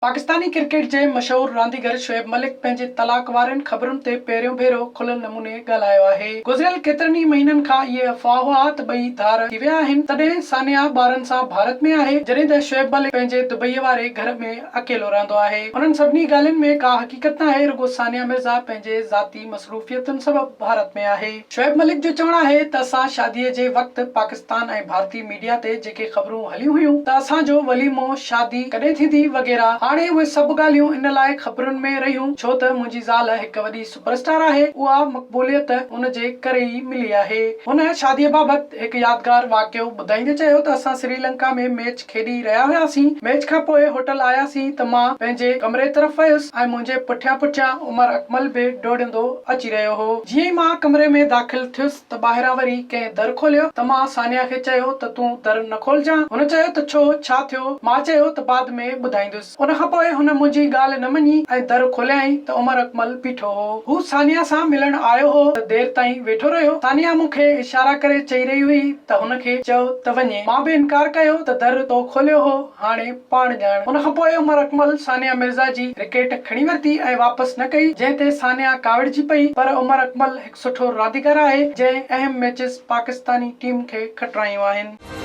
Pakistani cricket جي مشهور رانديگر شعيب ملڪ پنهنجي طلاق وارين خبرن تي پهريون ڀيرو کليل نموني ڳالهايو آهي. گذريل ڪيترن ئي مهينن کان اهي افواهه هئا ته ٻئي ڌار ٿي ويا آهن، تڏهن ثانيا ٻارن سان ڀارت ۾ آهي، جڏهن ته شعيب ملڪ پنهنجي دبئي واري گهر ۾ اڪيلو رهندو آهي. انهن سڀني ڳالهين ۾ ڪا حقيقت ناهي، رڳو ثانيا مرزا پنهنجي ذاتي مصروفيتن سبب ڀارت ۾ آهي. شعيب ملڪ جو چوڻ آهي ته اسان شاديء جي وقت پاڪستان ۽ ڀارتي ميڊيا تي جيڪي خبرون هليون هيون ته اسان جو وليمو، شادي، ڪڏهن ٿيندي وغيره هاڻي اهي سڀ ڳالهيون ان لاء خبرن ۾ رهيون ڇو ته منهنجي زال هڪ وڏي سپر اسٽار آهي اها مقبوليت ان جي ڪري ئي ملي آهي. هن شاديء بابت هڪ يادگار واقعو ٻڌائيندي چيو ته اسان سريلنڪا ۾ ميچ کيڏي رهيا هياسين، ميچ کان پوء هوٽل آياسين ته مان پنهنجي ڪمري طرف ويس ۽ منهنجي پٺيان پٺيان عمر اڪمل به ڊوڙندو اچي رهيو هو. جيئن ئي مان ڪمري ۾ داخل ٿيس ته ٻاهران وري ڪنهن در کوليو ته مان ثانيه کي چيو ته تون در نه کولجان. هن چيو ته ڇو، ڇا ٿيو؟ مان چيو ته بعد ۾ ٻڌائيندس. ان کان پوء هن منهنجي ڳالهه نه مڃي ۽ در کوليائين ته عمر اڪمل بيٺو هو. هو ثانيه سان ملڻ آيو هو ته دير تائين ويٺو رهيو. ثانيه مون کي اشارا ڪري چئي رهي هئي ته هن کي چئو ته وڃي. مان به انڪار ڪيو ته در تو کوليو هو، هاڻي پاڻ ڄاڻ. ان کان پوء عمر اڪمل ثانيه مرزا جي رڪيٽ کڻي ورتي ۽ واپس نه ڪئي، جنهن تي ثانيه ڪاوڙجي پئي پر عمر اڪمل هڪ سٺو رانديگر آهي، جنهن اهم ميچز پاڪستاني ٽيم کي کٽرايون آهن.